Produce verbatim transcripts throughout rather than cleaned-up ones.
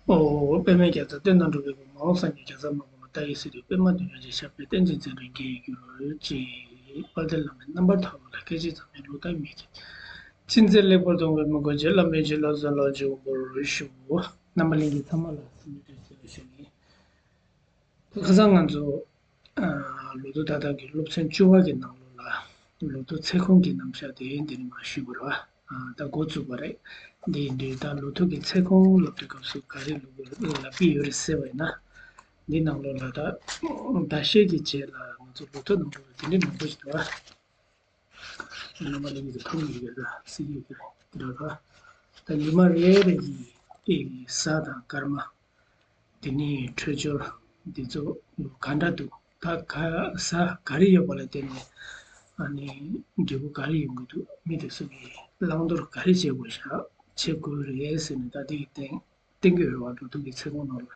ཨོ། པདྨའི་རྒྱལ་མཚན་སྟོན་དང་འགྲོ་བའི་མགོན། མ་འོངས་སངས་རྒྱས་རྒྱལ་ཚབ་མ་གོང་མ། ད་ཡི་སྲིད་དུ་པདྨ་འདུན་མ་ཆེ། ཞབས་པད་བརྟན་ཅིང་མཛད་འཕྲིན་རྒྱས་གྱུར་ཅིག་དཔལ་ལྡན་བླ་མའི་རྣམ་པར་ཐར་པ་ལ། སྐད་ཅིག་ཙམ་ཡང་ལོག་ལྟ་མེད་ཅིང་། ཅི་མཛད་ལེགས་པར་མཐོང་བའི་མོས་གུས་ཀྱིས། བླ་མའི་བྱིན་རླབས་གསལ་ལ་སྤྱོད་པར་ཞུ། རྣམ་པ་ལྷན་རྒྱས་ཚང་མ་ལ་སེམས་ནས་བཀྲ་ཤིས་བདེ་ལེགས་ཞུ་ཡིན། ད་ཁ་སང་ང་ཚོ་ཨ་ལོ་ཐོ་ཏག་ཏག་གི་སློབ་ཚན་བཅུ་པ་གི་ནང་ལོགས་ལ་ལོ་ཐོ་ཚེ་གང་གི་རྣམ་གཞག་དེ་འདི་ནས་མར་ཞུས་པ་རེད་བ། ཨ་ད་འགོ་བཙུགས་པ་རེད། འདི་ཡིན་དུས་ད་ལོ་ཐོ་གི་ཚེ་གང་ལབ་དུས་སྐབས་སུ་ག་རེ་ལབ་ཀྱི་ཡོད་རེད་ཟེར་བ་ཡིན་ན། འདི་ནང་ལོགས་ལ་ད་ཟླ་ཤས་ཀྱི་རྗེས་ལ་ང་ཚོ་ལོ་ཐོ་ནང་ལོགས་ལ་དེ་འདྲའི་མང་པོ་ཞིག་འདུག་བ། རྣམ་པ་ལྷན་རྒྱས་ཀྱིས་མཐོང་གི་ཡོད་ད་སྲིད་ཡོད་ཀྱི་རེད་དེ་འདྲ་ད། ད་ཉི་མ་རེ་རེ་གི་ཨེ་གཟའ་དང་སྐར་མ། དེ་ནས་འཕྲོད་སྦྱོར་འདི་ཚོ་ག་འདྲ་འདུག་ད་ག་གཟའ་ག་རེ་ཡོད་པ་ལ་བརྟེན་ནས་ཨ་ནི་འབྲས་བུ་ག་རེ་ཡོང་གི་འདུག་མི་དེ་ཚོ་གིས་བླང་དོར་ག་རེ་བྱེད་དགོས་ཤག་བྱེད་དགོས་རེད་ཟེར་ནས་ད་དེ་གི་སྟེང་བསྟན་གྱི་ཡོད་རེད་བ། ལོ་ཐོ་གི་ཚེ་གང་ནང་ལ།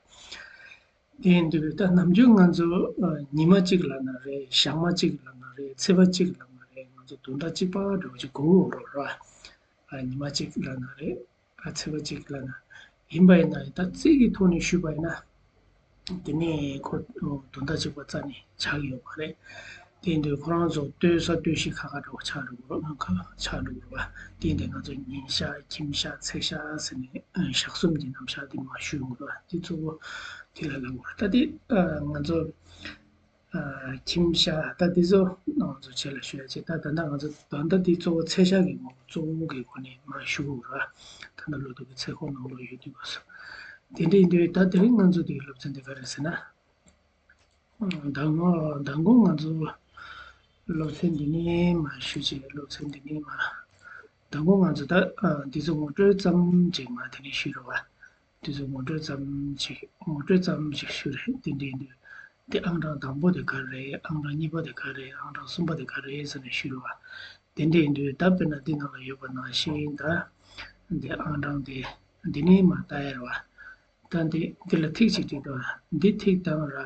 དེ་ཡིན་དུས་ད་ནམ་རྒྱུན་ང་ཚོ་ཨ་ཉི་མ་གཅིག་ལབ་ན་རེད། ཞག་མ་གཅིག་ལབ་ན་རེད། ཚེས་པ་གཅིག་ལབ་ན་རེད། ང་ཚོ་དོན་དག་གཅིག་པ་འདྲ་བོ་ཅིག་གོ་གི་ཡོད་རེད་བ། ཨ་ཉི་མ་གཅིག་ལབ་ན་རེད། ཨ་ཚེས་པ་གཅིག་ལབ་ན། ཡིན་པ་ཡིན་ན་ད་རྩིས་ཀྱི་ཐོག་ནས་ཞུས་པ་ཡིན་ན། དེ་ནས་ཁོ་དོན་དག་གཅིག་པ་རྩ་ནས་ཆགས་ཀྱི་ཡོད་མ་རེད། དེ་ཡིན་དུས་ཁོ་རང་ཚོ་ལྟོས་ས་ལྟོས་གཞི་ཁ་ཁ་འདྲ་བོ་ཆགས་འགྲོ་གི་རེད། ཁ་ཆགས་འགྲོ་གི་རེད་བ། དེ་ཡིན་དུས་ང་ཚོ་ཉིན་ཞག་ཁྱིམ་ཞག་ཚེས་ཞག་ཟེར་ནས་ཨ་ཞག་གསུམ་གྱི་རྣམ་གཞག་དེ་མར་ཞུ་དགོས་རེད་བ། དེ་གཙོ་བོ་དེ་ལ་ལབ་དགོས་རེད། ད་དེ་ཨ་ང་ཚོ་ཨ་ཁྱིམ་ཞག་ད་དེ་ཚོ་ང་ཚོ་རྗེས་ལ་ཞུ་ཡ་བྱེད། ད་ད་ལྟ་ང་ཚོ་ད་ལྟ་དེ་གཙོ་བོ་ཚེས་ཞག་གི་ངོ་བོ་གཙོ་བོ་གི་སྒོ་ནས་མར་ཞུ་དགོས་རེད་བ། ད་ལྟ་ལོ་ཐོ་གི་ཚེ་གང་ནང་ལོགས་ཡོད་དུས་སྐབས་སུ། དེ་འདྲ་ཡིན་དུས་ད་དེ་རིང་ང་ཚོ་དེའི་སློབ་ཚན་དེ་ག་རེ་ཟེར་ན། ཟླ་ངོ་ཟླ་ངོ་ང་ཚོ་སློབ་ཚན་འདི་ནས་མར་ཞུ་བྱས། སློབ་ཚན་འདི་ནས་མར་ཟླ་ངོ་ང་ཚོ་ད་ཨ་འདི་ཚོ་ངོ་སྤྲོད་ཙམ་ཅིག་མར་དེ་ནས་ཞུས་རེད་བ། འདི་ཚོ་ངོ་སྤྲོད་ཙམ་ཅིག་ངོ་སྤྲོད་ཙམ་ཅིག་ཞུ་རེད། འདི་འདྲ་ཡིན་དུས་འདི་ཨང་གྲངས་དང་པོ་དེ་ག་རེ་རེད། ཨང་གྲངས་གཉིས་པ་དེ་ག་རེ་རེད། ཨང་གྲངས་གསུམ་པ་དེ་ག་རེ་རེད་ཟེར་ནས་ཞུས་རེད་བ། དེ་འདྲ་ཡིན་དུས་ད་དཔེར་ན་འདི་ནང་ལ་ཡོད་པ་ནང་བཞིན་ད་འདི་ཨང་གྲངས་དེ་འདི་ནས་མར་ལྟ་ཡ་རེད་བ། ད་འདི་འདི་ལ་ཐིག་ཅིག་བྲིས་འདུག་འདི་ཐིག་བཏང་ར།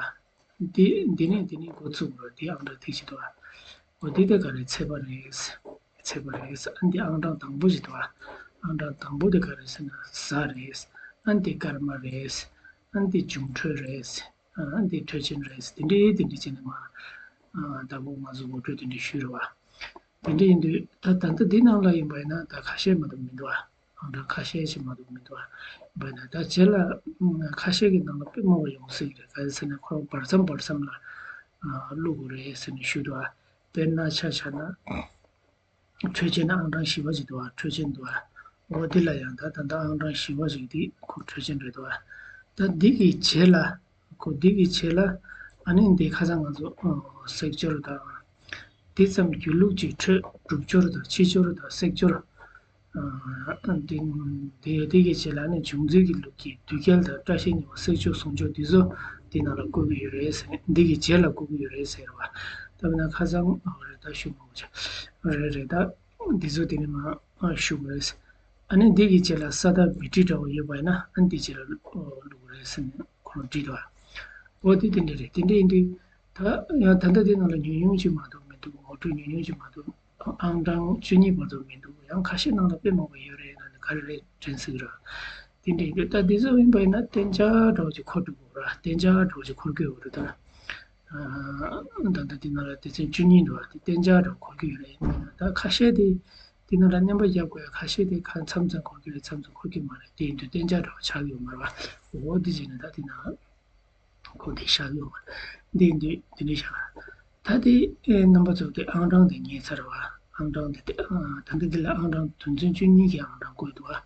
འདི་འདི་ནས་འདི་ནས་འགོ་ཚུགས་ར། འདི་ཨང་གྲངས་ཐིག་ཅིག་འདུག་འོ་འདི་ད་ག་རེ། ཚེས་པ་རེད། ཚེས་པ་རེད། ཨ་འདི་ཨང་གྲངས་དང་པོ་ཞིག་འདུག་ཨང་གྲངས་དང་པོ་དེ་ག་རེ་ཟེར་ན་གཟའ་རེད། ཨ་འདི་སྐར་མ་རེད། ཨ་འདི་འབྱུང་འཕྲོད་རེད། ཨ་འདི་འཕྲོད་ཆེན་རེད། དེ་འདྲའི་དེ་འདྲའི་བྱས་ནས་མར་ཨ་དང་པོ་ང་ཚོ་ངོ་སྤྲོད་དེ་འདྲ་ཞུས་རེད་བ། དེ་འདྲ་ཡིན་དུས་ད་ད་ལྟ་འདི་ནང་ལ་ཡིན་པ་ཡིན་ན་ད་ཁ་ཤས་མ་གཏོགས་མི་འདུག་ཨ། ཨང་གྲངས་ཁ་ཤས་ཤིག་མ་གཏོགས་མི་འདུག་ཨ། ཡིན་པ་ཡིན་ན་ད་རྗེས་ལ་ཁ་ཤས་ཀྱི་ནང་ལ་དཔེ་མང་པོ་ཡོང་སྲིད་ཀྱི་རེད། ག་རེ་ཟེར་ན་ཁོ་རང་བར་མཚམས་བར་མཚམས་ལ་ཨ་བླུག་དགོས་རེད་ཟེར་ནས་ཞུས་འདུག་ཨ། དཔེར་ན་ཆ་བཞག་ན། འཕྲོད་ཆེན་ཨང་གྲངས་བཞི་པ་ཞིག་འདུག་བ། འཕྲོད་ཆེན་འདུག་བ། འོ་འདི་ལ་ཡང་ད་ད་ལྟ་ཨང་གྲངས་བཞི་པ་ཞིག་འདི་ཁོ་འཕྲོད་ཆེན་རེད་འདུག་བ། ད་འདི་གི་རྗེས་ལ། ཁོ་འདི་གི་རྗེས་ལ། ཨ་ནི་འདི་ཁ་སང་ང་ཚོ་ཨ་བསྲེག་སྦྱོར་དང་། འདི་ཙམ་སྒྱུར་ལུགས་ཀྱི་འཕྲོད་སྒྲུབ་སྦྱོར་དང་ཕྱི་སྦྱོར་དང་བསྲེག་སྦྱོར། ཨ་འདི་འདི་འདི་གི་རྗེས་ལ་ནི་བྱུང་ཚུལ་གྱི་ལུགས་ཀྱི་དུས་འཁེལ་དང་བཀྲ་ཤིས་ཉི་མ་བསྲེག་སྦྱོར་ཟུང་སྦྱོར་འདི་ཚོ་འདི་ནང་ལ་བཀོད་ཀྱི་ཡོད་རེད་ཟེར། འདི་གི་རྗེས་ལ་བཀོད་ཀྱི་ཡོད་རེད་ཟེར་བ། ད་མིན་ན་ཁ་སང་ཨ་རེད་ད་ཞུ་མ། རེད་རེད། ད་འདི་ཚོ་དེ་ནས་མར་ཞུ་དགོས་རེད། ཨ་ནི་འདི་གི་རྗེས་ལ་ས་བདག་བི་ཊི་འདྲ་བོ་ཡོད་པ་ཡིན་ན་ཨ་ནི་འདི་རྗེས་ལ་བླུག་དགོས་རེད་ཟེར་ནས་ཁོ་རང་བྲིས་འདུག་བ། འོ་དེ་དེ་འདྲ་རེད། དེ་འདྲ་ཡིན་དུས་ད་ཡང་ད་ལྟ་དེ་ནང་ལ་ཉུང་ཉུང་ཅིག་མ་གཏོགས་མི་འདུག་ངོ་སྤྲོད་ཉུང་ཉུང་ཅིག་མ་གཏོགས་ཨང་གྲངས་བཅུ་གཉིས་བར་དུ་མི་འདུག་ཡང་ཁ་ཤས་ནང་ལ་དཔེ་མང་པོ་ཡོད་རེད། ན་ནི་ག་རེ་རེད་དྲན་སྲིད་ར། དེ་འདྲ་ཡིན་དུས་ད་འདི་ཚོ་ཡིན་པ་ཡིན་ན་གཏན་འཇགས་འདྲ་བོ་ཅིག་འཁོར་འགྲོ་དགོས་ར། གཏན་འཇགས་འདྲ་བོ་ཅིག་འཁོར་དགོས་རེད་ད། ད་ལྟ་འདི་ནང་ལ་སྡེ་ཚན་བཅུ་གཉིས་འདུག་བ། དེ་གཏན་འཇགས་འདྲ་བོ་འཁོར་གྱི་ཡོད་རེད། ད་ཁ་ཤས་དེ་འདི་ནང་ལ་སྣོན་པ་རྒྱག་དགོས་ཡ་ཁ་ཤས་དེ་ཁ་མཚམས་མཚམས་འཁོར་གྱི་རེད། མཚམས་མཚམས་འཁོར་གྱི་མ་རེད། དེ་ཡིན་དུས་གཏན་འཇགས་འདྲ་བོ་ཆགས་ཡོད་མ་རེད་བ། འོ་འདི་བྱས་ནས་ད་འདི་ནང་འཁོར་དེ་བཞག་ཡོད་མ་རེད། འདི་ཡིན་དུས་འདི་འདྲ་བཞག་ད་དེ་རྣམ་པ་ཚོ་དེ་ཨང་གྲངས་དེ་ངེས་ཚར་བ། ཨང་གྲངས་དེ་དེ་ཨ་ད་ལྟ་འདི་ལ་ཨང་གྲངས་དོན་ཚན་བཅུ་གཉིས་ཀྱི་ཨང་གྲངས་བཀོད་འདུག་བ།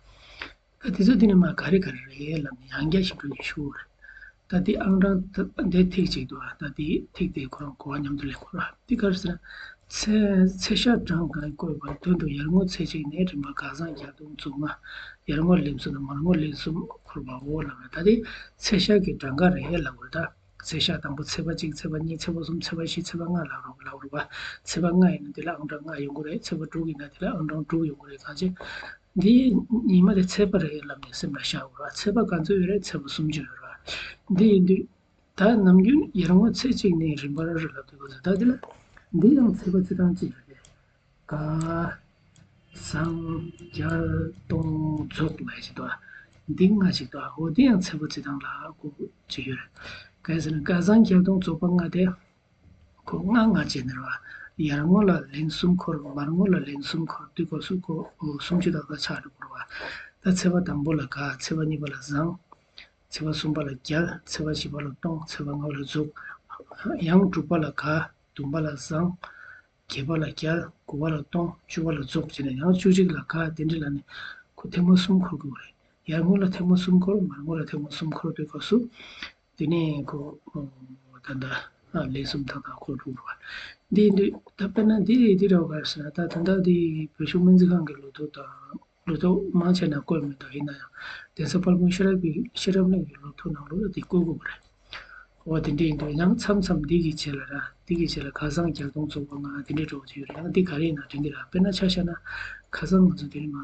ད་དེ་ཚོ་དེ་ནས་མ་ག་རེ་ག་རེ་རེད་ལབ་ནས་ཡང་བསྐྱར་ཞིབ་ཕྲ་ཞིག་ཞུ་དགོས་རེད། ད་དེ་ཨང་གྲངས་ད་འདི་ཐིག་ཅིག་འདུག་ཨ། ད་དེ་ཐིག་དེ་ཁོ་རང་གོ་བ་མཉམ་དུ་ལེན་དགོས་རེད། དེ་ག་རེ་ཟེར་ན། ཚེས་ཚེས་ཞག་གྲངས་གང་བཀོད་པར་དོན་དུ་ཡར་ངོ་ཚེས་གཅིག་ནས་རིམ་པ་དགའ་བཟང་བརྒྱད་སྟོང་བཅོ་ལྔ། ཡར་ངོ་ལན་གསུམ་དང་མར་ངོ་ལན་གསུམ་འཁོར་བའོ་ལབ་རེད། ད་དེ་ཚེས་ཞག་གི་གྲངས་ཀ་རེད་ལབ་དགོས་རེད་ད། ཚེས་ཞག་དང་པོ་ཚེས་པ་གཅིག་ཚེས་པ་གཉིས་ཚེས་པ་གསུམ་ཚེས་པ་བཞི་ཚེས་པ་ལྔ་ལབ་རོགས་ལབ་རོགས་པ། ཚེས་པ་ལྔ་ཡིན་ན་དེ་ལ་ཨང་གྲངས་ལྔ་ཡོང་གི་རེད། ཚེས་པ་དྲུག་ཡིན་ན་དེ་ལ་ཨང་གྲངས་དྲུག་ཡོང་གི་རེད། གང་ཅི། འདི་ཉི་མ་དེ་ཚེས་པ་རེད་ལབ་ནས་སེམས་ལ་ཤར་བ་རེད། ཚེས་པ་ག་ཚོད་ཡོད་རེད། ཚེས་པ་སུམ་ཅུ་ཡོད་རེད། འདི་ཡིན་དུས་ད་ནམ་རྒྱུན་ཡར་ངོ་ཚེས་གཅིག་ནས་རིམ་པར་ལབ་དུས་ག་ཚོད་ད་དེ་ལ་འདི་ཡང་ཚེས་པ་ཚེས་གྲངས་གཅིག་རེད། དགའ་བཟང་བརྒྱད་སྟོང་རྫོགས་ལབ་ཞིག་འདུག་ཨ། འདི་ལྔ་ཞིག་འདུག་འོ་འདི་ཡང་ཚེ་བ་རྩི་སྟངས་ལ་གོ་ཅིག་ཡོད་རེད། གང་ཟེར་ན་སྐལ་བཟང་བརྒྱད་སྟོང་རྫོགས་པ་ལྔ་དེ། ཁོ་ལྔ་ལྔ་བྱས་ནས་རེད་བ། ཡར་ངོ་ལ་ལན་གསུམ་འཁོར། མར་ངོ་ལ་ལན་གསུམ་འཁོར། དུས་སྐབས་སུ་ཁོ་སུམ་ཅུ་ཏག་ཏག་ཆགས་འགྲོ་དགོས་རེད་བ། ད་ཚེ་བ་དང་པོ་ལ་དགའ། ཚེ་བ་གཉིས་པ་ལ་བཟང་། ཚེ་བ་གསུམ་པ་ལ་རྒྱལ། ཚེ་བ་བཞི་པ་ལ་གཏོང་། ཚེ་བ་ལྔ་པ་ལ་རྫོགས། ཡང་དྲུག་པ་ལ་དགའ། བདུན་པ་ལ་བཟང་། བརྒྱད་པ་ལ་རྒྱལ། དགུ་པ་ལ་གཏོང་། བཅུ་པ་ལ་རྫོགས་བྱས་ནས་ཡང་བཅུ་གཅིག་ལ་དགའ། དེ་འདྲ་ལ་ནི་ཁོ་ཐེངས་མ་གསུམ་འཁོར་དགོས་རེད། ཡར་ངོ་ལ་ཐེངས་མ་གསུམ་འཁོར། མར་ངོ་ལ་ཐེངས་མ་གསུམ་འཁོར་དུས་སྐབས་སུ། དེ་ནས་ཁོ་ད་ལྟ་ལན་གསུམ་ཏག་ཏག་འཁོར་འགྲོ་བ། འདི་འདི་ད་དཔེར་ན་འདི་འདི་འདྲ་བ་ག་རེ་ཟེར་ན། ད་ད་ལྟ་འདི་བོད་གཞུང་སྨན་རྩིས་ཁང་གི་ལོ་ཐོ་དང་ལོ་ཐོ་མང་ཆེ་ན་བཀོད་མེད་དོ། ཡིན་ན་ཡང་གདན་ས་དཔལ་སྤུངས་ཤེས་རབ་ཀྱི་ཤེས་རབ་གླིང་གི་ལོ་ཐོ་ནང་ལོགས་ལ་འདི་བཀོད་དགོས་པ་རེད། འོ་དེ་འདྲ་ཡིན་དུས་ཡང་མཚམས་མཚམས་འདི་གི་རྗེས་ལ་ར། འདི་གི་རྗེས་ལ་ཁ་སང་བརྒྱད་སྟོང་རྫོགས་པ་ལྔ་དེ་འདྲ་འགྲོ་གི་ཡོད་རེད། ཡང་འདི་ག་རེ་ཡིན་ན་དྲན་གི་ར། དཔེར་ན་ཆ་བཞག་ན་ཁ་སང་ང་ཚོ་དེ་རིང་མ།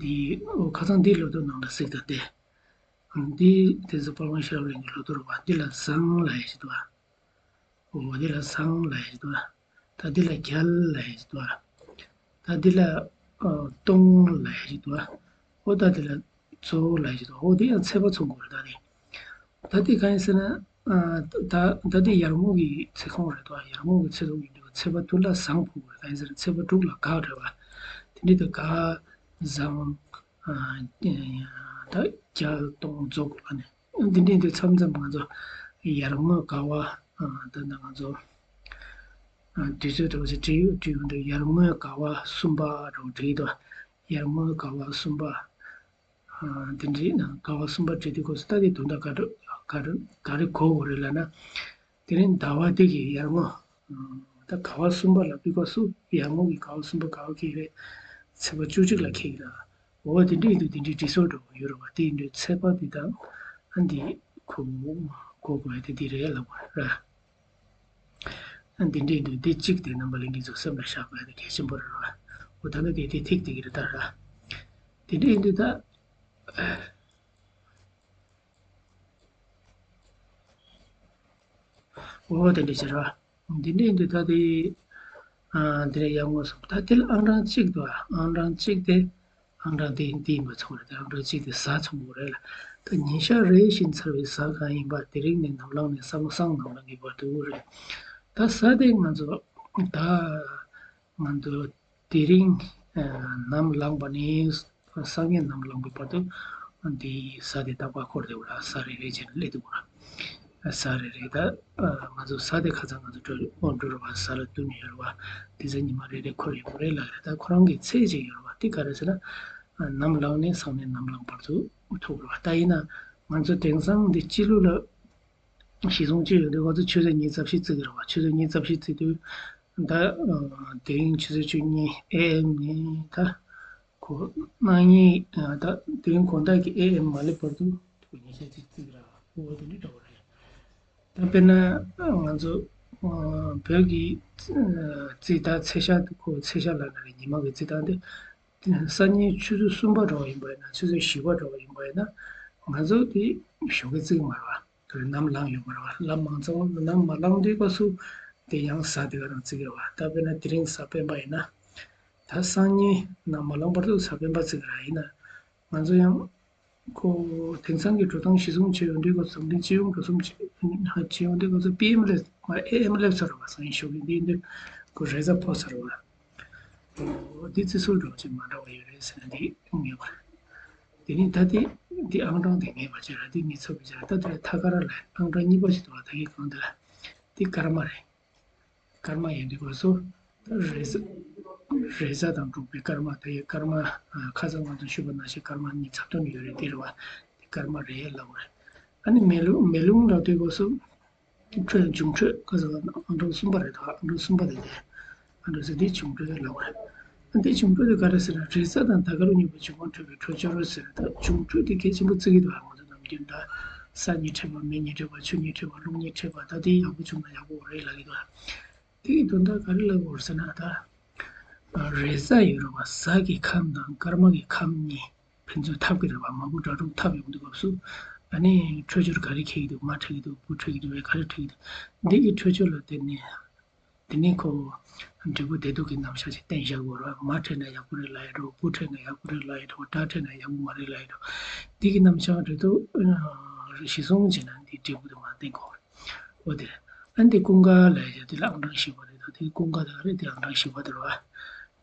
འདི་ཨོ་ཁ་སང་འདི་ལོ་ཐོ་ནང་ལ་གཟིགས་དང་སྟེ། འདི་དེ་ཚོ་དཔལ་སྤུངས་ཤེས་རབ་གླིང་གི་ལོ་ཐོ་རེད་བ། འདི་ལ་བཟང་ལབ་ཡ་ཞིག་འདུག་བ། འོ་འདི་ལ་བཟང་ལབ་ཡ་ཞིག་འདུག་བ། ད་འདི་ལ་རྒྱལ་ལབ་ཡ་ཞིག་འདུག་བ། ད་འདི་ལ་ཨ་གཏོང་ལབ་ཡ་ཞིག་འདུག་བ། འོ་ད་འདི་ལ་རྫོགས་ལབ་ཡ་ཞིག་འདུག་འོ་འདི་ཡང་ཚེ་བ་མཚོན་དགོས་རེད་ད་དེ། ད་དེ་གང་ཡིན་ཟེར་ན། ཨ་ད་ད་དེ་ཡར་ངོ་གི་ཚེ་ཁོངས་རེད་དོ། ཡར་ངོ་གི་ཚེ་ཐོག་ཡིན་དུས་ཚེ་བ་དྲུག་ལ་བཟང་ཕོག་དགོས་རེད། གང་ཡིན་ཟེར་ན་ཚེ་བ་དྲུག་ལ་དགའ་རེད་བ། དེ་འདྲའི་ད་དགའ་བཟང་ཨ་ད་རྒྱལ་གཏོང་རྫོགས་ཨ་ནི། འདི་འདྲའི་འདི་མཚམས་མཚམས་ང་ཚོ་ཡར་ངོའི་དགའ་བ། ཨ་ད་ནི་ང་ཚོ་ཨ་དུས་ཚོད་འདྲ་བོ་ཞིག་བྲིས་ཡོད་བྲིས་ཡོང་དུས་ཡར་ངོའི་དགའ་བ་གསུམ་པ་འདྲ་བོ་བྲིས་འདུག་ཡར་ངོའི་དགའ་བ་གསུམ་པ། ཨ་དེ་འདྲའི་ནང་དགའ་བ་གསུམ་པ་བྲིས་དུས་སྐབས་སུ་ད་དེ་དོན་དག་ག་རེ་ག་རེ་ག་རེ་གོ་དགོས་རེད་ལབ་ན། དེ་རིང་ཟླ་བ་འདི་གི་ཡར་ངོ་། ད་དགའ་བ་གསུམ་པ་ལ་དུས་སྐབས་སུ་ཡར་ངོ་གི་དགའ་བ་གསུམ་པ་ག་བ་འཁེལ་རེད། ཚེས་པ་བཅུ་གཅིག་ལ་འཁེལ་གི་ར། འོ་དེ་འདྲ་ཡིན་དུས་དེ་འདྲའི་འབྲི་སྲོལ་འདྲ་བོ་ཡོད་རེད་བ། དེ་ཡིན་དུས་ཚེས་པ་འདི་དང་ཨ་འདི་ཁོ་གོ་དགོས་ཡ་དེ་འདི་རེད་ལབ་དགོས་ར། ཨ་འདི་འདྲ་ཡིན་དུས་འདི་གཅིག་དེ་རྣམ་པ་ལྷན་རྒྱས་ཚོ་སེམས་ལ་བཞག་དགོས་ཡ་དེ་གལ་ཆེན་པོ་རེད་བ། འོ་ད་ནི་དེ་དེ་ཐིག་དེ་གི་རེད་ད་ར། དེ་འདྲ་ཡིན་དུས་ད། འོ་དེ་འདྲ་བྱེད་ར། འདི་འདྲ་ཡིན་དུས་ད་དེ། ཨ་འདི་ལ་ཡར་ངོ་གསུམ། ད་དེ་ལ་ཨང་གྲངས་གཅིག་འདུག་ཨང་གྲངས་གཅིག་དེ། ཨང་གྲངས་དེ་འདི་ཡིན་པ་མཚོན་རེད། ཨང་གྲངས་གཅིག་དེ་གཟའ་མཚོན་དགོས་རེད་ལ། ད་ཉིན་ཞག་རེ་བཞིན་ཚར་བའི་གཟའ་གང་ཡིན་པ་དེ་རིང་ནས་ནམ་ལངས་ནས་སང་སང་ནམ་ལངས་ཀྱི་བར་དུ་རེད། ད་གཟའ་དེ་ང་ཚོ་ད་ང་ཚོ་དེ་རིང་ནམ་ལངས་པ་ནས་སང་ཉིན་ནམ་ལངས་པའི་བར་དུ་འདི་གཟའ་དེ་རྟག་པར་འཁོར་བསྡད་ཡོད་ར། གཟའ་རེ་རེ་བྱས་ནས་སླེབས་འདུག་ར། གཟའ་རེ་རེ་ད་ང་ཚོ་གཟའ་དེ་ཁ་སང་ང་ཚོ་འགྲོ་འགྲོ་ར་བ། གཟའ་ལ་བསྟུན་ནས་ཡོད་ར་བ། དེ་ཚོ་ཉི་མ་རེ་རེ་འཁོར་ཡོད་རེད་ལ། ད་ཁོ་རང་གི་ཚེས་གཅིག་ཡོད་ར་བ། དེ་ག་རེ་ཟེར་ན་ནམ་ལངས་ནས་སང་ཉིན་ནམ་ལངས་བར་དུ་ཐུག་ར་བ། ད་ཡིན་ན་ང་ཚོ་དེང་སང་འདི་སྤྱི་ལོ་ལ། གཞི་བཟུང་བྱས་ཡོད་དུས་ང་ཚོ་ཆུ་ཚོད་ཉི་ཤུ་རྩ་བཞི་བརྩི་གི་རེད་བ། ཆུ་ཚོད་ཉི་ཤུ་རྩ་བཞི་བརྩི་དུས་ད་དེ་རིང་ཆུ་ཚོད་བཅུ་གཉིས་ཨེ་ཨེམ་ནས་ད་གོ་གནངས་ཉིན་ད་དེ་རིང་དགོང་དག་གི་ཨེ་ཨེམ་མ་སླེབས་བར་དུ་ཉི་ཤུ་རྩ་བཞི་བརྩི་གི་རེད་བ། འོ་དེ་འདྲ་འདྲ་བོ་རེད། ད་དཔེར་ན་ང་ཚོ་བོད་ཀྱི་རྩིས་ད་ཚེས་ཞག་གོ་ཚེས་ཞག་ལབ་ན་རེད། ཉི་མ་གི་རྩིས་སྟངས་དེ། སང་ཉིན་ཆུ་ཚོད་གསུམ་པ་འདྲ་བ་ཡིན་པ་ཡིན་ན། ཆུ་ཚོད་བཞི་པ་འདྲ་བ་ཡིན་པ་ཡིན་ན། ང་ཚོ་དེ་ཞོགས་ཀས་བརྩི་གི་མ་རེད་བ། དེ་ནམ་ལངས་ཡོད་མ་རེད་བ། ལམ་མང་ཚང་མ་ནམ་མ་ལངས་དུས་སྐབས་སུ་དེ་ཡང་གཟའ་དེ་ག་རང་བརྩི་གི་རེད་བ། ད་དཔེར་ན་དེ་རིང་གཟའ་སྤེན་པ་ཡིན་ན། ད་སང་ཉིན་ནམ་མ་ལངས་བར་དུ་གཟའ་སྤེན་པ་བརྩི་གི་རེད། ཡིན་ན་ང་ཚོ་ཡང་ཁོ་དེང་སང་གི་འགྲོ་སྟངས་གཞི་བཟུང་བྱས་ཡོང་དུས་སྐབས་སུ་འཛམ་གླིང་སྤྱི་ཡོངས་འགྲོ་སོང་བྱས་བྱས་ཡོང་དུས་སྐབས་སུ་པི་ཨེམ་སླེབས་ཨེ་ཨེམ་སླེབས་ཚར་བ། སང་ཉིན་ཞོགས་ཀས་འདི་ཡིན་དུས་ཁོ་རེས་གཟའ་ཕོག་ཚར་བ། འོ་འདི་བརྩི་སྲོལ་འདྲ་བོ་ཅིག་མ་འདྲ་བ་ཡོད་རེད་ཟེར་ན་འདི་ངེས་པ་རེད། དེ་ནི་ད་ལྟའི་འདི་ཨང་གྲངས་དེ་ངེས་པ་བྱས་ར། འདི་ངེས་ཚབ་བྱས་ར། ད་དེ་ལ་ཐ་ཀ་ར་ལ་ཨང་གྲངས་གཉིས་པ་ཞིག་འདུག་བ། ད་གིན་གང་དེ་ལ་འདི་སྐར་མ་རེད། སྐར་མ་ཡིན་དུས་སྐབས་སུ་ད་རེས་གཟའ་རེས་གཟའ་དང་འཁྲུག་པའི་སྐར་མ། ད་ཡི་སྐར་མ་ཁ་སང་ང་ཚོ་ཞུས་པ་ནང་བཞིན་སྐར་མ་གཉིས་ཚབ་ཐོན་ཡོད་རེད། འདི་རེད་བ། འདི་སྐར་མ་རེད་ལབ་དགོས་རེད། ཨ་ནི་མེ་ལུང་མེ་ལུང་ལབ་དུས་སྐབས་སུ། འཕྲོད་འབྱུང་འཕྲོད་ཁ་སང་ཨང་གྲངས་གསུམ་པ་རེད་དོ། ཨང་གྲངས་གསུམ་པ་དེ་རེད། ཨང་གྲངས་གསུམ་དེ་འབྱུང་འཕྲོད་ལབ་པ་རེད། ཨ་འདི་འབྱུང་འཕྲོད་དེ་ག་རེ་ཟེར་ན་རེས་གཟའ་དང་ཟླ་སྐར་གཉིས་པོ་འབྱུང་བ་འཕྲོད་པའི་འཕྲོད་སྦྱོར་ཟེར། ད་འབྱུང་འཕྲོད་དེ་གལ་ཆེན་པོ་བརྩི་གི་འདུག་ང་ཚོ་ནམ་རྒྱུན་ད་ས་གཉིས་འཕྲད་པ། མེ་གཉིས་འཕྲད་པ། ཆུ་གཉིས་འཕྲད་པ། རླུང་གཉིས་འཕྲད་པ། ད་དེ་ཡག་པོ་བྱུང་ན་ཡག་པོ་རེད་ལབ་ཀྱི་འདུག་དེ་ཡི་དོན་དག་ག་རེ་ལབ་དགོས་ཟེར་ན། ད་རེས་གཟའ་ཡོད་རེད་བ། གཟའ་གི་ཁམས་དང་སྐར་མ་གི་ཁམས་གཉིས་ཕན་ཚུན་འཐབ་ཀྱི་རེད་བ། མ་བུ་དགྲ་གྲོགས་འཐབ་ཡོང་དུས་སྐབས་སུ་ཨ་ནི་འཕྲོད་སྦྱོར་ག་རེ་འཁེལ་གྱི་འདུག་མ་འཕྲད་ཀྱི་འདུག་བུ་འཕྲད་ཀྱི་འདུག་བས་ག་རེ་འཕྲད་ཀྱི་འདུག་འདི་གི་འཕྲོད་སྦྱོར་ལ་བརྟེན་ནས་ དེ་ནས་ཁོ་འབྲས་བུ་བདེ་སྡུག་གི་རྣམ་གཞག་ཅིག་བསྟན་བཞག་དགོས་རེད་བ། མ་འཕྲད་ན་ཡག་པོ་རེད་ལབ་ཡ་འགྲོ། བུ་འཕྲད་ན་ཡག་པོ་རེད་ལབ་ཡ་འགྲོ། དགྲ་འཕྲད་ན་ཡག་པོ་མ་རེད་ལབ་ཡ་འགྲོ། འདི་གི་རྣམ་གཞག་འབྲས་བུ་གཞི་བཟུང་བྱས་ན་འདི་འབྲས་བུ་དེ་མར་བསྟན་དགོས་རེད། འོ་དེ་རེད། ཨ་འདི་ཀུན་དགའ་ལབ་ཡ་དེ་ལ་ཨང་གྲངས་བཞི་པ་རེད། ད་དེ་ཀུན་དགའ་དེ་ག་རེད། དེ་ཨང་གྲངས་བཞི་པ་དེ་རེད་བ།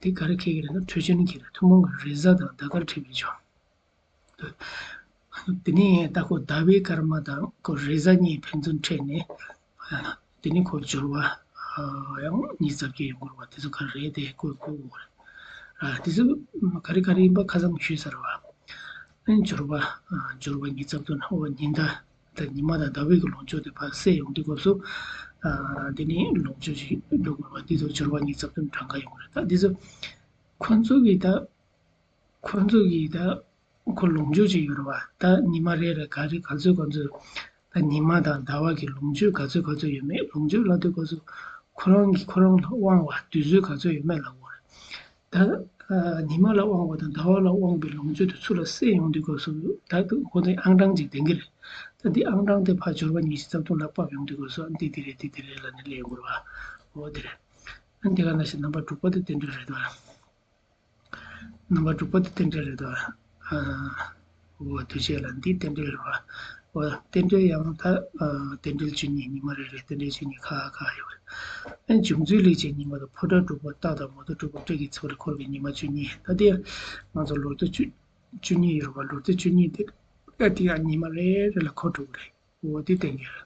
དེ་ག་རེ་འཁེལ་གི་རེད་ན་འཕྲོད་བཅུ་ནི་འཁེལ་རེད། ཐུན་མོང་གི་རེས་གཟའ་དང་ཟླ་སྐར་འཕྲད་པའི་རྒྱུ། དེ་ནས་ད་ཁོ་ཟླ་བའི་སྐར་མ་དང་ཁོ་རེས་གཟའ་གཉིས་ཕན་ཚུན་འཕྲད་ནས། དེ་ནས་ཁོ་སྦྱོར་བ་ཡང་ཉི་ཤུ་རྩ་བརྒྱད་ཡོང་གི་རེད་བ། དེ་ཚོ་ག་རེ་རེད་དེ་ཁོས་བཀོད་དགོས་རེད། དེ་ཚོ་ག་རེ་ག་རེ་ཡིན་པ་ཁ་སང་ཞུས་ཚར་བ། སྦྱོར་བ་སྦྱོར་བ་ཉི་ཤུ་རྩ་བདུན། འོ་ཉི་ཟླ་དང་ཉི་མ་དང་ཟླ་བའི་གི་ལོངས་སྤྱོད་དེ་ཕར་བསྲེས་ཡོང་དུས་སྐབས་སུ། དེ་ནས་ལོངས་སྤྱོད་ཅིག་འགྲོ་དགོས་རེད་བ། དེ་ཚོ་སྦྱོར་བ་ཉི་ཤུ་རྩ་བདུན་གྲངས་ཀ་ཡོང་གི་རེད། ད་དེ་ཚོ་ཁོ་ཚོ་གི་ད། ཁོ་ཚོ་གི་ད་ཁོ་ལོངས་སྤྱོད་ཅིག་ཡོད་རེད་བ། ད་ཉི་མ་རེ་རེ་ག་རེ་ག་ཚོད་ག་ཚོད། ད་ཉི་མ་དང་ཟླ་བ་གི་ལོངས་སྤྱོད་ག་ཚོད་ག་ཚོད་ཡོད་མེད། ལོངས་སྤྱོད་ལབ་དུས་སྐབས་སུ་ཁོ་རང་གིས་ཁོ་རང་ལ་དབང་བ་དུས་ཚོད་ག་ཚོད་ཡོད་མེད་ལབ་དགོས་རེད། ད་ཉི་མ་ལ་དབང་བ་དང་ཟླ་བ་ལ་དབང་བའི་ལོངས་སྤྱོད་དེ་ཚུར་ལ་བསྲེས་ཡོང་དུས་སྐབས་སུ་ད་ཁོ་ཚོའི་ཨང་གྲངས་ཅིག་ལྡན་གྱི་རེད། ད་འདི་ཨང་གྲངས་དེ་ཕར་སྦྱོར་བ་ཉི་ཤུ་རྩ་བདུན་ལ་ཕབ་ཡོང་དུས་སྐབས་སུ་འདི་འདི་རེད། འདི་འདི་རེད་ལབ་ནས་སླེབས་ཡོང་གི་རེད་བ། འོ་དེ་རེད། ཨ་འདི་ག་ནང་བཞིན་རྣམ་པ་དྲུག་པ་དེ་རྟེན་འབྲེལ་རེད་བ། རྣམ་པ་དྲུག་པ་དེ་རྟེན་འབྲེལ་རེད་དོ། ཨ། འོ་དུས་བྱས་ལ་འདི་རྟེན་འབྲེལ་རེད་བ། འོ་རྟེན་འབྲེལ་ཡང་ད་ཨ་རྟེན་འབྲེལ་བཅུ་གཉིས། ཉི་མ་རེ་རེ་རྟེན་འབྲེལ་བཅུ་གཉིས་ཁག་ཁག་ཡོད་རེད། ཨ་འབྱུང་ཚུལ་ལེགས་བྱས་ཉི་མ་དང་། ཕོ་བྲང་དྲུག་པ་སྟག་དང་མོ་དང་དྲུག་པ་སྤྲེལ་གྱི་ཚེ་བ་ལ་འཁོར་བའི་ཉི་མ་བཅུ་གཉིས། ད་དེ་ང་ཚོ་ལོ་ཟླ་བཅུ་བཅུ་གཉིས་ཡོད་རེད་བ། ལོ་ཟླ་བཅུ་གཉིས་དེ་ཨ་དེ་ཡང་ཉི་མ་རེ་རེ་ལ་འཁོར་འགྲོ་གི་རེད། འོ་དེ་བསྟན་གྱི་རེད།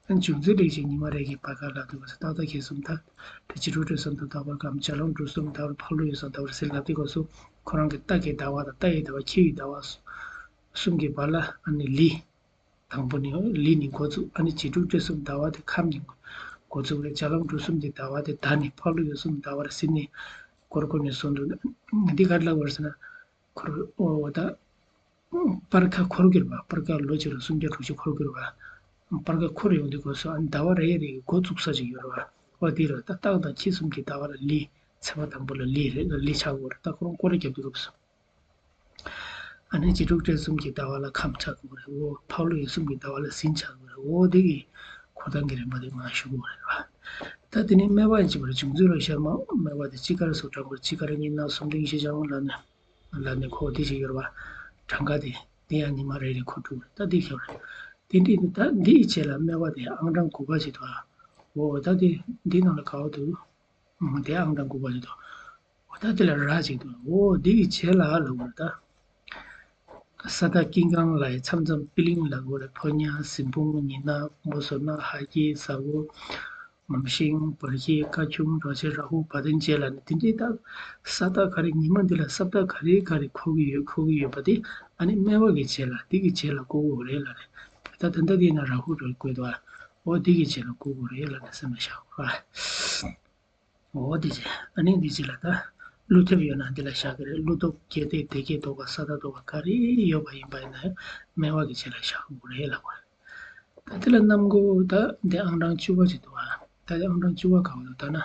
ཨ་འབྱུང་ཚུལ་ལེགས་བྱས་ཉི་མ་རེ་གི་བར་ཁ་ལ་འདུག་ག་ས་སྟག་སྟག་ཁྱེད་གསུམ་ད་དེ་བྱི་ཕྲུག་སྤྲེལ་གསུམ་དང་ཟླ་བར་ཁམས། བྱ་ལམ་འབྲུག་གསུམ་ཟླ་བར་ཕག་ལུག་ཡོད་ས་ཟླ་བར་ཟེར་ལབ་དུས་སྐབས་སུ་ཁོ་རང་གི་སྟག་གི་ཟླ་བ་དང་རྟ་ཡི་ཟླ་བ་ཁྱི་ཡི་ཟླ་བ་གསུམ་གྱི་བར་ལ་ཨ་ནི་ལི། དང་པོ་ནི་ལི་ནི་འགོ་བཙུགས། ཨ་ནི་བྱི་ཕྲུག་སྤྲེལ་གསུམ་ཟླ་བ་དེ་ཁམས་ནི་འགོ་བཙུགས་རེད། བྱ་ལམ་འབྲུག་གསུམ་གྱི་ཟླ་བ་དེ་ཟླ་ནི། ཕག་ལུག་ཡོད་གསུམ་ཟླ་བར་ཟེར་ནི་སྐོར་སྐོར་ནས་སོང་འདུག་འདི་ག་རེ་ལབ་པ་རེད་ཟེར་ན། འཁོར་འོ་ད། སྤར་ཁ་འཁོར་གྱུར་པ། སྤར་ཁ་ལོ་གཅིག་ལ་སུམ་བརྒྱ་དྲུག་ཅུ་འཁོར་གྱུར་པ། སྤར་ཁ་འཁོར་ཡོང་དུས་སྐབས་སུ་ཨ་ནི་ཟླ་བ་རེ་རེ་གི་འགོ་བཙུགས་ས་ཅིག་ཡོད་རེད་བ། འོ་དེ་རེད། ད་སྟག་དང་ཁྱི་གསུམ་གྱི་ཟླ་བ་ལ་ལི། ཚེས་པ་དང་པོ་ལ་ལི་རེད། ལི་ཆགས་ཡོད་རེད། ད་ཁོ་རང་སྐོར་ར་རྒྱབ་དུས་སྐབས་སུ། ཨ་ནི་བྱི་ཕྲུག་སྤྲེལ་གསུམ་གྱི་ཟླ་བ་ལ་ཁམས་ཆགས་ཡོད་རེད། འོ་ཕག་ལུག་ཡོད་གསུམ་གྱི་ཟླ་བ་ལ་སྲིན་ཆགས་ཡོད་རེད། འོ་དེ་གི་འཁོར་སྟངས་ཀྱི་རིམ་པ་དེ་མར་ཞུ་དགོས་རེད་བ། ད་དེ་ནས་སྨེ་བ་ཡིན་གཅིག་པ་རེད། འབྱུང་ཚུལ་ལ་བཤད་མ་སྨེ་བ་དེ་དཔྱིད་ཀ་རེད་སོ། གྲངས་འབོར་དཔྱིད་ཀ་རེད། གཉིས་ན་གསུམ་རིང་བཞི་བྱང་ལ་ནི། ལ་ནི་ཁོ་དེ་ཞིག་ཡོད་རེད་བ། གྲངས་ཀ་དེ་དེ་ཡང་ཉི་མ་རེ་རེ་འཁོར་འགྲོ་གི་རེད། ད་དེ་ཤོར་རེད། དེ་འདྲའི་ད་འདི་ཡི་རྗེས་ལ་སྨེ་བ་དེ་ཨང་གྲངས་དགུ་པ་ཞིག་འདུག་ཨ། འོ་ད་དེ་འདི་ནང་ལ་ག་བ་འདུག་འོ་དེ་ཨང་གྲངས་དགུ་པ་ཞིག་འདུག་འོ་ད་དེ་ལ་ར་ཞིག་འདུག་འོ་འདི་ཡི་རྗེས་ལ་ལབ་དགོས་རེད་ད། ས་བདག་ཀིང་ཀང་ལ་ཡི་མཚམས་མཚམས་པི་ལིང་ལབ་དགོས་རེད། ཕོ་ཉ། གཟིམ་ཕུང་། ཉི་ནག་མོ་བསོད་ནམས། ཧ་ཀི། ཟ་ཝུ། ངམ་ཤིང་། བར་ཤིང་། ཀ་ཁྱུང་། ར་ཤི། ར་ཧུ། བ་དན་བཅས་ལ་ནི་དེ་འདྲའི་ད་ས་བདག་ག་རེ་ཉི་མ་འདི་ལ་ས་བདག་ག་རེ་ག་རེ་འཁོར་གྱི་ཡོད། འཁོར་གྱི་ཡོད་པ་དེ་ཨ་ནི་སྨེ་བ་གི་རྗེས་ལ་འདི་གི་རྗེས་ལ་བཀོད་དགོས་རེད་ལབ་རེད། ད་ད་ལྟ་འདི་ན་ར་ཧུ་རེ་བཀོད་འདུག་ཨ། འོ་འདི་གི་རྗེས་ལ་བཀོད་དགོས་རེད་ལབ་ནས་སེམས་ལ་བཞག་དགོས་རེད། འོ་འདི་རྗེས་ཨ་ནི་འདི་རྗེས་ལ་ད་ཀླུ་ཐེབས་ཡོད་ན་འདི་ལ་བཞག་གི་རེད། ཀླུ་ཐོབ། རྒྱལ་ཐེབས། སྡེ་བརྒྱད་ཟློག་པ། ས་བདག་ཟློག་པ་ག་རེ་ཡོད་པ་ཡིན་པ་ཡིན་ན་ཡང་སྨེ་བ་གི་རྗེས་ལ་བཞག་དགོས་རེད་ལབ་དགོས་རེད། ད་དེ་ལ་གནམ་སྒོ་ད་འདི་ཨང་གྲངས་བཅུ་པ་ཅིག་འདུག་ཨ། ད་དེ་ཨང་གྲངས་བཅུ་པ་ག་བ་འདུག་ད་ན།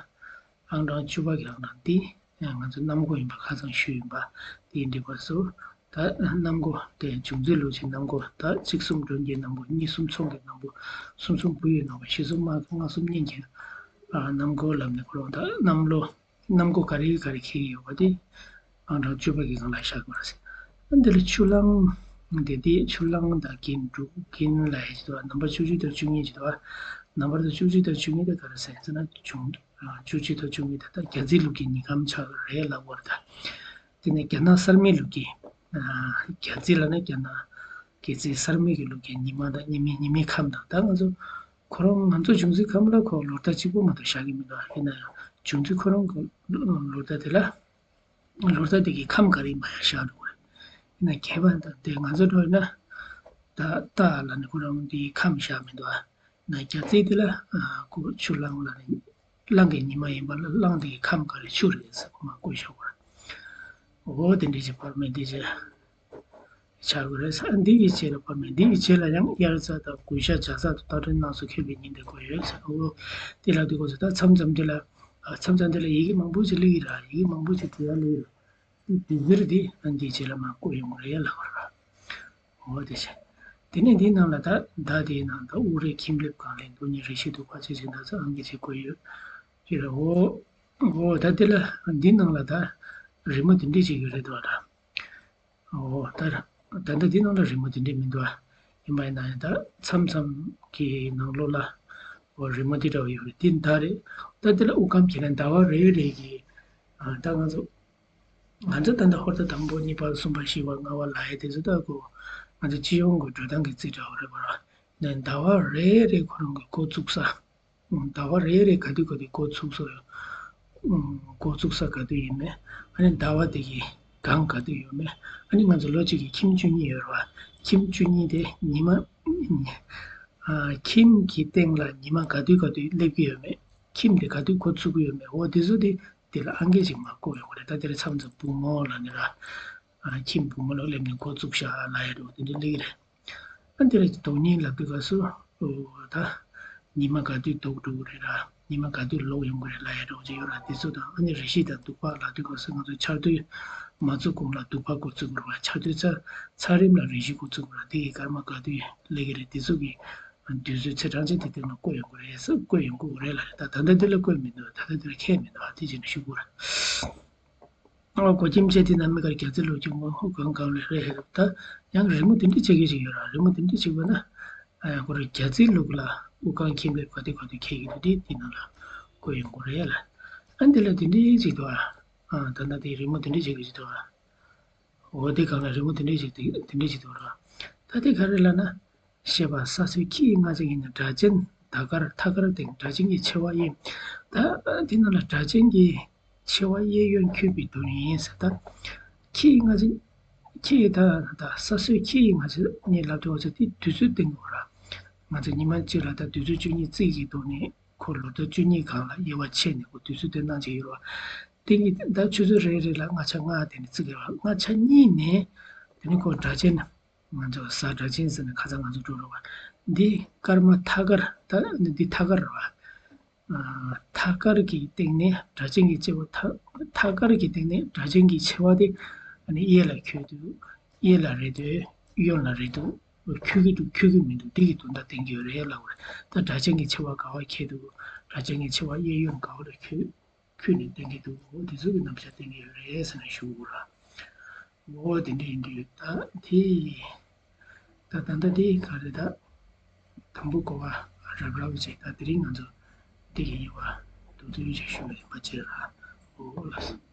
ཨང་གྲངས་བཅུ་པ་གི་ཨང་གྲངས་འདི་ང་ཚོ་གནམ་སྒོ་ཡིན་པ་ཁ་སང་ཞུས་ཡིན་པ་དེ་འགྲིག་པ་བཟོ། ད་གནམ་སྒོ་དེ་འབྱུང་རྩིས་ལུགས་ཀྱི་གནམ་སྒོ། ད་གཅིག་གསུམ་སྒྲོན་གྱི་གནམ་སྒོ། གཉིས་གསུམ་ཚོང་གི་གནམ་སྒོ། གསུམ་གསུམ་བུ་ཡི་གནམ་སྒོ། བཞི་གསུམ་དམག་གི། ལྔ་གསུམ་གཉེན་གྱི་གནམ་སྒོ་ལབ་ནས་ཁོ་རང་ད་གནམ་ལོ། གནམ་སྒོ་ག་རེ་ག་རེ་འཁེལ་གྱི་ཡོད་པ་དེ་ཨང་གྲངས་བཅུ་པ་གི་སྒང་ལ་བཞག་པ་རེད། འདི་ལ་ཆུ་གླང་དེ་དེ་ཆུ་གླང་དང་གིན། འབྲུག་གིན་ལ་ཡ་ཞིག་འདུག་བ། ནམ་བར་བཅུ་གཅིག་དང་བཅུ་གཉིས་ཞིག་འདུག་བ། ནམ་བར་དང་བཅུ་གཅིག་དང་བཅུ་གཉིས་དེ་ག་རེ་ཟེར་ཟེར་ན་བྱུང་། བཅུ་གཅིག་དང་བཅུ་གཉིས་དེ་ད་རྒྱ་རྩིས་ལུགས་ཀྱི་ཉི་ཁམས་ཆགས་རེད་ལབ་པ་རེད་ད། དེ་ནས་རྒྱ་ནག་གསར་མའི་ལུགས་ཀྱི། རྒྱ་རྩིས་ལབ་ན་རྒྱ་ནག་རྒྱལ་རྩིས་གསར་མའི་གི་ལུགས་ཀྱི་ཉི་མ་དང་ཉི་མའི་ཉི་མའི་ཁམས་དང་། ད་ང་ཚོ་ཁོ་རང་ང་ཚོ་འབྱུང་རྩིས་ཁམས་ལ་ཁོ་ལོ་ཟླ་གཅིག་པོ་མ་གཏོགས་བཞག་གི་མི་འདུག་ཡིན་ན་ཡང་འབྱུང་རྩིས་ཁོ་རང་གི་ལོ་ཟླ་དེ་ལ་ལོ་ཟླ་དེ་གི་ཁམས་ག་རེ་ཡིན་པ་ཡང་བཞག་འགྲོ་གི་རེད། ཡིན་ན་ཁྱད་པར་དུ་དེ་ང་ཚོ་འགྲོ་ཡིན་ན་ད་རྟ་ལབ་ནས་ཁོ་རང་དེའི་ཁམས་བཞག་མི་འདུག་ཡིན་ན་རྒྱ་རྩིས་དེ་ལ་ཁོ་ཆུ་གླང་ལབ་ནས་གླང་གི་ཉི་མ་ཡིན་པ་ལ་གླང་དེ་གི་ཁམས་ག་རེ་ཆུ་རེད་ཟེར་ཁོ་མར་བཀོད་བཞག་གི་རེད། འོ་དེ་འདྲ་ཅིག་བར་མེད་དེ་ཅིག་ཆགས་དགོས་རེད་ཟེར། འདི་ཡི་རྗེས་ལ་བར་མེད་འདི་ཡི་རྗེས་ལ་ཡང་དབྱར་རྩྭ་དང་དགུན་ཞག་བྱ་རྩྭ་དང་རྟ་དྲེལ་སྣ་ཚོགས་ཁེབས་པའི་ཉིན་དེ་དགོས་ཡོད་ཟེར། འོ་དེ་ལ་འདི་དགོས་ཟེར། ད་མཚམས་མཚམས་འདི་ལ་མཚམས་མཚམས་འདི་ལ་ཡི་གེ་མང་པོ་ཅིག་སླེབས་ཀྱི་རེད། ཡི་གེ་མང་པོ་ཅིག་དེ་ཡང་སླེབས་ཀྱི་རེད། དེ་ཟེར་དེ་ཨ་འདིའི་རྗེས་ལ་མར་བཀོད་ཡོང་གི་རེད་ལབ་པ་རེད། འོ་དེ་བྱས། དེ་ནས་འདིའི་ནང་ལ་ད་ཟླ་དེའི་ནང་ད་དབུ་རལ་ཁྱིམ་སླེབས་གང་ལེགས། མདོ་ཉིད་རེ་ཞིག་ཏུ་ཕར་ཕྱིན་ཅིང་ད་ཚ་ཨང་ཀི་ཅིག་བཀོད་ཡོད། ཅི་རེད། འོ། འོ་ད་དེ་ལ་འདི་ནང་ལ་ད་རི་མོ་དེ་འདྲས་ཅིག་ཡོད་རེད་འདུག་ད། འོ་ད། ད་ལྟ་འདི་ནང་ལ་རི་མོ་དེ་འདྲས་མི་འདུག་ཨ། ཡིན་པ་ཡིན་ན་ཡང་ད་མཚམས་མཚམས་ཀྱི་ནང་ལོགས་ལ། འོ་རི་མོ་འདི་འདྲ་བ་ཡོད་རེད། འདི་ཟླ་རེད། ད་དེ་ལ་དབུགས་སྐམ་གྱི་ལན་ཟླ་བ་རེ་རེ་གི། ཨ་ད་ང་ཚོ། ང་ཚོ་ད་ལྟ་ཧོར་ཟླ་དང་པོ་གཉིས་པ་གསུམ་པ་བཞི་པ་ལྔ་པ་ལབ་ཡ་དེ་ཚོ་ད་ཁོ། ང་ཚོ་སྤྱི་ཡོངས་ཀྱི་འགྲོ་སྟངས་ཀྱི་རྩིས་འདྲ་བོ་རེད་པ། ནས་ཟླ་བ་རེ་རེ་ཁོ་རང་གི་འགོ་བཙུགས་ས། ཟླ་བ་རེ་རེ་ག་དུས་ག་དུས་འགོ་ཚུགས་སོ། འགོ་ཚུགས་ས་ག་དུས་ཡིན་མེད། ཨ་ནི་ཟླ་བ་དེ་གི་གང་ག་དུས་ཡོད་མེད། ཨ་ནི་ང་ཚོ་ལོ་གཅིག་གི་ཁྱིམ་བཅུ་གཉིས་ཡོད་རེད་བ། ཁྱིམ་བཅུ་གཉིས་དེ་ཉི་མ། ཨ་ཁྱིམ་གྱི་སྟེང་ལ་ཉི་མ་ག་དུས་ག་དུས་སླེབས་ཀྱི་ཡོད་མེད། ཁྱིམ་དེ་ག་དུས་འགོ་ཚུགས་ཀྱི་ཡོད་མེད། འོ་དེ་ཚོ་དེ་དེ་ལ་ཨང་ཀི་ཞིག་མར་བཀོད་ཡོང་གི་རེད། ད་དེ་ལ་མཚམས་མཚམས་བུ་མོ་ལབ་ནས་ར། ཨ་ཁྱིམ་བུ་མོ་ལ་སླེབས་ནས་འགོ་བཙུགས་ཤག་ལབ་ཡ་འདྲ་བོ་དེ་འདྲ་སླེབས་ཀྱི་རེད། ཨ་འདི་ལ་དོན་སྙིང་ལབ་དུས་སྐབས་སུ། ཨོ་ད། ཉི་མ་ག་དུས་ལྡོག་འགྲོ་གི་རེད་ར། ཉི་མ་ག་དུས་ལོག་ཡོང་གི་རེད་ལབ་ཡ་འདྲ་བོ་ཅིག་ཡོད་ར། དེ་ཚོ་དང་ཨ་ནི་རེ་ཞིག་དང་འདུག་པ་ལབ་དུས་སྐབས་སུ་ང་ཚོ་ཆར་དུས་མ་ཚུགས་གོང་ལ་འདུག་པ་འགོ་བཙུགས་དགོས་རེད་བ། ཆར་དུས་ཚ་ཚ་རིམ་ལ་རེ་ཞིག་འགོ་བཙུགས་དགོས་རེད། དེ་གི་སྐར་མ་ག་དུས་སླེབས་ཀྱི་རེད། དེ་ཚོ་གི་དུས་ཚོད་ཚེས་གྲངས་ཅན་དེ་སྟེང་ལ་བཀོད་ཡོང་གི་རེད་ཟེར། བཀོད་ཡོང་གི་རེད་ལབ་རེད། ད་ད་ལྟ་འདི་ལ་བཀོད་མི་འདུག་ད་ལྟ་འདི་ལ་ཁྱད་མི་འདུག་ཨ་དེ་བྱས་ནས་ཞུ་དགོས་རེད། ཨོ་གོ་ཁྱིམ་ཆས་དེ་ནང་མི་གར་རྒྱ་རྩི་ལུགས་ཀྱི་ངོ་ཧོ་གང་གང་ལས་རེད་ཧེ་རབ། ད་ཡང་རི་མོ་དེ་འདྲ་བྱེད་མཁན་ཞིག་ཡོད་ར། རི་མོ་དེ་འདྲ་བྱེད་དགོས་ན། ཨ་ཡང་ཁོ་རང་རྒྱ་རྩི་ལུགས་ལ་དབུགས་སྐམ་ཁྱིམ་ལས་ག་དུས་ག་དུས་འཁེལ་གྱི་འདུག་དེ་དེ་ནང་ལ་བཀོད་ཡོང་དགོས་རེད་ལ། ཨ་འདི་ལ་དེ་འདྲ་ཞིག་འདུག་ཨ། ཨ་ད་ལྟ་དེ་རི་མོ་དེ་འདྲ་བྱེད་མཁན་ཞིག་འདུག་ཨ། འོ་དེ་གང་ལ་རི་མོ་དེ་འདྲ་ཞིག་དེ་དེ་འདྲ་ཞིག་འདུག་ར། ད་དེ་ག་རེ་ལབ་ན། ཞེས་པ་ས་སྲོད་ཁྱི་ཡི་རྔ་ཆེན་ཡིན་ན་སྒྲ་གཅན་ཟླ་སྐར་ཐ་སྐར་སྟེང་སྒྲ་གཅན་གྱི་མཆེ་བ་གཡས། ད་དེ་ནང་ལ་སྒྲ་གཅན་གྱི་མཆེ་བ་གཡས་གཡོན་འཁྱུད་པའི་དོན་ཡིན་ཟེར། ད་ཁྱི་ཡི་རྔ་ཆེན། ཁྱི་ཡི་ད་ད་ས་སྲོད་ཁྱི་ཡི་རྔ་ཆེན་གཉིས་ལབ་དུས་འོ་ཚོ་དེ་དུས་ཚོད་སྟེང་དུ་ར། ང་ཚོ་ཉི་མ་གཅིག་ལ་ད་དུས་ཚོད་བཅུ་གཉིས་རྩིས་ཀྱི་ཐོག་ནས་ཁོ་ལོ་ཟླ་བཅུ་གཉིས་སྒང་ལ་དབྱེ་བ་ཕྱེ་ནས་ཁོ་དུས་ཚོད་དེ་གནང་བྱས་ཡོད་ར། དེ་གཉིས་ད་ཆུ་ཚོད་རེ་རེ་ལ་རྔ་ཆ་ལྔ་དེ་ནས་བརྩི་གི་ར། རྔ་ཆ་གཉིས་ནས་དེ་ནས་ཁོ་སྒྲ་གཅན། ང་ཚོ་གཟའ་སྒྲ་གཅན་ཟེར་ནས་ཁ་སང་ང་ཚོ་འགྲོ་རོགས་པ། འདི་སྐར་མ་ཐ་སྐར་ད་འདི་ཐ་སྐར་རེད་བ། ཨ་ཐ་སྐར་གྱི་སྟེང་ནས་སྒྲ་གཅན་གྱི་མཆེ་བ་ཐ་ཐ་སྐར་གྱི་སྟེང་ནས་སྒྲ་གཅན་གྱི་མཆེ་བ་དེ་ཨ་ནི་གཡས་ལ་འཁྱུད་འདུག་གཡས་ལ་རེད་འདུག་གཡོན་ལ་རེད་འདུག་འཁྱུད་ཀྱི་འདུག་འཁྱུད་ཀྱི་མི་འདུག་འདི་གི་དོན་དག་བསྟན་གྱི་ཡོད་རེད་ལབ་པ་རེད། ད་སྒྲ་གཅན་གྱི་མཆེ་བ་ག་བ་འཁྱེར་འདུག་སྒྲ་གཅན་གྱི་མཆེ་བ་གཡས་གཡོན་ག་བ་ལ་འཁྱུད། ཁྱོད་ནས་བསྟན་གྱི་འདུག་འོ་དེ་ཚོ་གི་རྣམ་གཞག་བསྟན་གྱི་ཡོད་རེད་ཟེར་ནས་ཞུ་དགོས་ར། འོ་དེ་འདྲ་ཡིན་དུས་ད་དེ། ད་ད་ལྟ་དེ་ག་རེ་ད། དང་པོ་གོ་བ་རབ་རབ་བྱས། ད་དེ་རིང་ང་ཚོ་འདི་གི་དབྱེ་བ་མདོར་བསྡུས་ཤིག་ཞུ་བ་ཡིན་པ་བྱས་ར། འོ་ལགས་སོ།